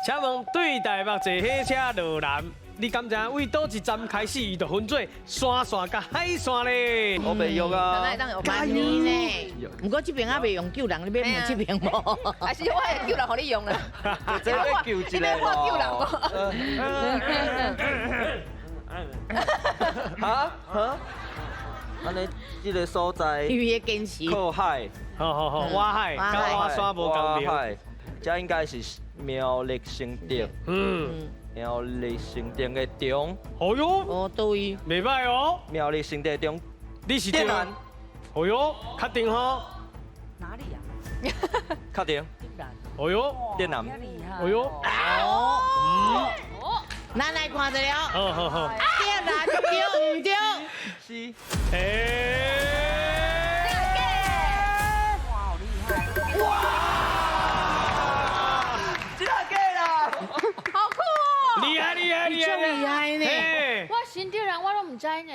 請問對台北坐火車落南，你敢知影為佗一站開始，伊就分做山線佮海線咧？我袂用啊。會當有加油呢！毋過這邊猶未用救人，你欲問這邊無？還是我會救人予你用啦？這欲救一個。你欲我救人無？哈哈，按呢這个所在因為堅持。靠海，好好好，外海佮外山無仝著。外海，這應該是苗栗新竹。苗栗新竹的中。哦喲。哦對。袂䆀哦。苗栗新竹的中。你是電南。哦喲，確定吼？哪裡呀？確定。哦喲，電南。哦喲。哦。咱來看一下。好好好。電南對毋對？是。欸。哇，好厲害！哇！這個假啦！好酷哦！厲害厲害厲害！厲害呢！我我新竹人，我攏毋知呢。